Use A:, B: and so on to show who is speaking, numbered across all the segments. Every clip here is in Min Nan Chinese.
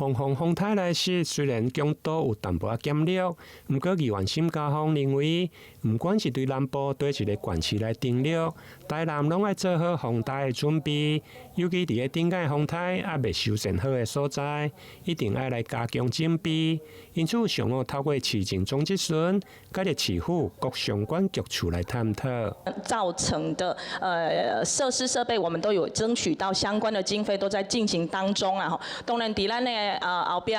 A: 防風風颱來襲，雖然強度有淡薄仔減弱，毋過議員沈家峰認為，毋管是對南部佗一个縣市來登陸，台南攏愛做好防台的準備，尤其佇咧頂擺風颱猶未修繕好的所在，一定愛來加強準備。因此，上午透過市政總質詢，佮著市府各相關局處來探討。
B: 造成的設施設備，我們都有爭取到相關的經費，都在進行當中啊！當然，佇咱的後壁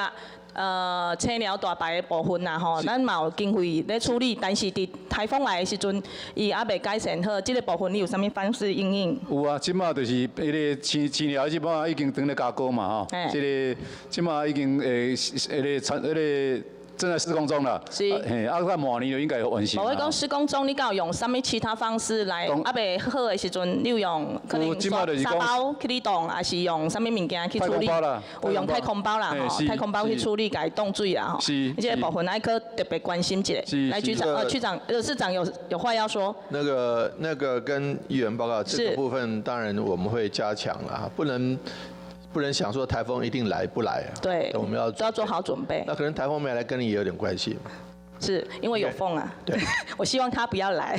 B: 青寮大排的部分啊吼，咱嘛有經費咧處理，但是佇颱風來的時陣，伊猶未改善好，這个部分你有啥物方式因應？
C: 有啊，這馬就是彼个青青寮這馬已經當咧加固嘛吼，這个這馬已經彼个產彼个正在施工中啦。
B: 是。
C: 嘿，啊，到明年就應該完成。
B: 無，我講施工中，你敢有用啥物其他方式來？猶未好的時陣，你有用可能沙包去擋，還是用啥物物件去處理？有用太空包啦，吼，太空包去處理，共伊擋水啦，吼。
C: 是。
B: 這个部分愛閣特別關心一下。來，局長，區長，市長有話要說。
D: 那個跟議員報告，這個部分當然我們會加強啦，不能想說颱風一定來不來啊？
B: 對，
D: 我們要
B: 都要做好準備。
D: 那可能颱風沒來，跟你也有點關係。
B: 是因為有風啊。
D: 對，
B: 我希望他不要來。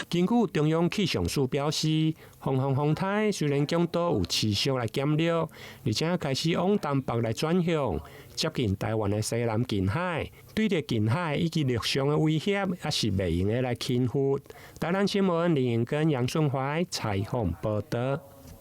A: 根據中央氣象署表示，防風風颱雖然強度有持續來減弱，而且開始往東北來轉向，接近台灣的西南近海，對著近海以及陸上的威脅，猶是袂用得來輕忽。台南新聞林永根、楊順懷採訪報導。